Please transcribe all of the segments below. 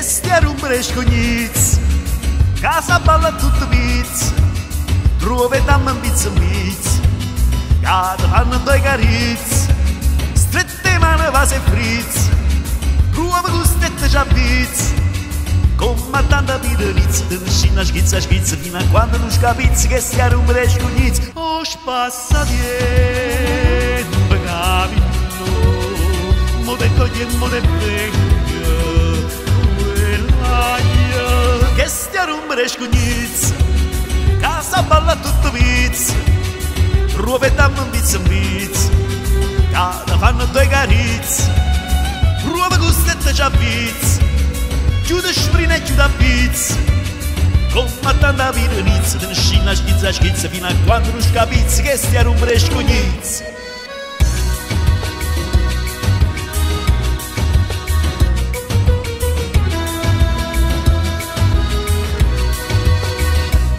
Chest' è 'a rumba d' 'e scugnizz, ca s'abballa a tutt pizz, truov 'e damme 'mpizz 'mpizz, ca te fanno ddoje carezz, strette 'e mano vase e frizz, pruov gusto e te ce appizz, comm' a tanta piranizz, te ne scinne a schizz a schizz, fino a quando nun scapizz, chest' è 'a rumba d' 'e scugnizz. O spassatiemp ca vinto, mo te coglie e mo te vengo, Chest' è 'a rumba d' 'e scugnizz, ca s'abballa a tutt pizz, truov 'e damme 'mpizz 'mpizz, ca te fanno ddoje carezz, pruov gusto e te ce appizz, cchiù te sfrine e cchiù t'appizz, comm' a tanta piranizz, te ne scinne a schizz a schizz, fino a quando nun scapizz, chest' è 'a rumba d' 'e scugnizz.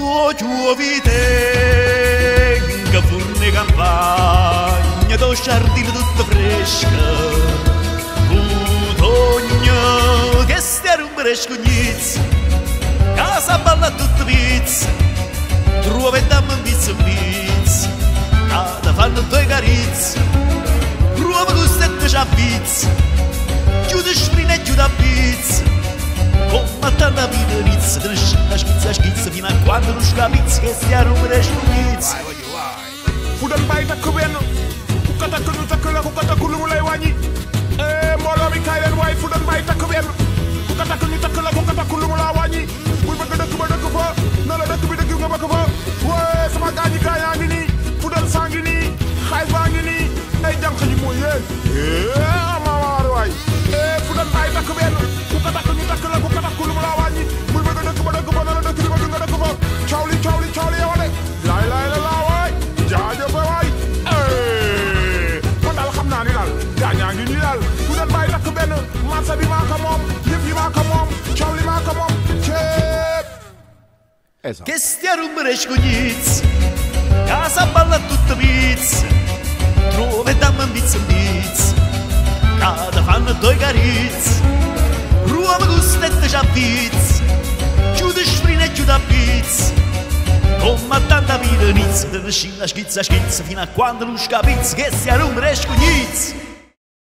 O chiuove tengo furne 'e campagna, d' 'o ciardino tutto fresco, cutogno. Chesta è 'a rumba d' 'e scugnizze, ca s'abballa a tutte pizze, truove 'e damme 'mpizze 'mpizze, ca te fanno ddoje carezze, pruove gusto e te ce appizze, cchiù te sfrine e cchiù t'appizze, comm' a tanta piranizze, te ne scinne a schizze a schizze, fino a quando nun scapizze, chesta è 'a rumba d' 'e scugnizze. Fu doon bàyyi takk benn ku ko takk ñu takk la ku ko takk lu mu lay wàññi eh mbooloo mi kaay leen waay fu doon bàyyi takk benn ku ko takk ñu takk la ku ko takk lu mu laa wàññi buy bëgg dëkk ba dëkk fa na la dëkk bi dëkk nga bëgg fa wooye sama gaañi gaañaa ngi nii fu doon saa ngi nii xaalis baa ngi nii ay jànq ji mooy yéen eh ama waar waay eh fu doon bàyyi takk benn ku ko takk ñu takk la ku ko takk lu mu laa wàññi buy bëgg dëkk ba dëkk fa na la dëkk bi bëgg nga dëkk fa coow li coow li coow li yow de laay laay la laa waay jaajëf waay eh man daal xam naa ni daal gaañaa ngi nii daal fu doon bàyyi takk benn marché bi maa ko moom yëf yi maa ko moom coow li maa ko moom ceeb Esatto. Chest' è 'a rumba d' 'e scugnizz, ca s'abballa a tutt pizz, truov 'e damme 'mpizz 'mpizz, ca te fanno ddoje carezz, pruov gusto e te ce appizz, cchiù te sfrine e cchiù t'appizz, comm' a tanta piranizz, te ne scinne a schizz a schizz, fino a quando nun scapizz, chest' è 'a rumba d' 'e scugnizz.